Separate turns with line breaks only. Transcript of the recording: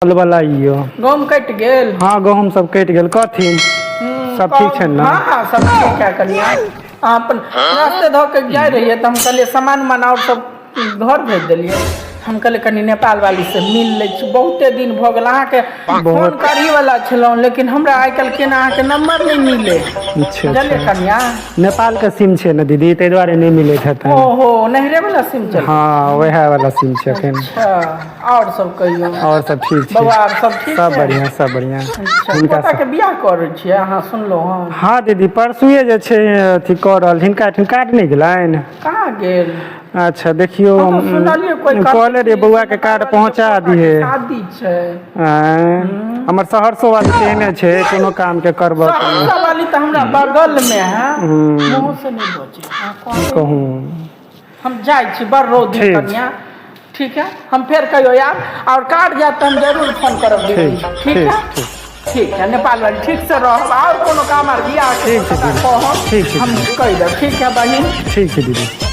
वला यौ।
गहूम कटि गेल?
हँ, गहूम सब कटि गेल। कथी सब ठीक छै ने?
हँ, सब ठीक है कनिया। अहाँ अपन रास्ते धऽ के जाइ रहियै तऽ हम कहलियै सामान उमान आओर सब घर भेज देलियै। हम कहलियै कनि नेपाल वाली से मिल लै छी, बहुते दिन भऽ गेल। अहाँके फोन करही वाला छलहुँ, लेकिन हमरा आइ काल्हि केना अहाँके नंबर नहि मिले। बुझलियै कनिया?
नेपाल के सिम छै ने दीदी, ताहि दुआरे नहि मिलैत हेतै।
ओहो, नहिरे वाला सिम चल।
हँ, वएह वाला सिम छै एखन।
अच्छा, आओर सब कहियौ।
आओर सब ठीक छै।
बौआ आर सब ठीक
सब
छै?
बढ़िआँ, सब बढ़िआँ।
अच्छा,
हिनका
पोताके बियाह करै छियै अहाँ, सुनलहुँ हँ?
हँ दीदी, परसुए जे छै अथी कऽ रहल। हिनका एहिठाम कार्ड नहि गेलनि?
कहाँ गेल?
अच्छा, देखियौ।
हम तऽ सुनलियै कोइ कहलकै
कहले रहियै
कि
बौआके कार्ड पहुँचा
पोताके
दिहे।
शादी छै।
आँय, हमर सहरसो वाली तेहने छै, कोनो कामके करबऽ के नहि।
सहरसा वाली तऽ हमरा बगलमे है, मुँह से नहि बचे। अहाँ कहबै।
कहूँ।
हम जाइ छी, बड़ रौद है।
ठीक।
कनिया, ठीक है, हम फेर कहियो आयब और कार्ड जायत तऽ हम जरूर फोन करब दीदी।
ठीक,
ठीक
ठीक,
है, ठीक है। नेपाल वाली, ठीक से रहब। और कोनो काम आर बियाह के
ठीक छै दीदी।
कहब,
ठीक छै।
हम कहि देब। ठीक है बहिन।
ठीक छै दीदी।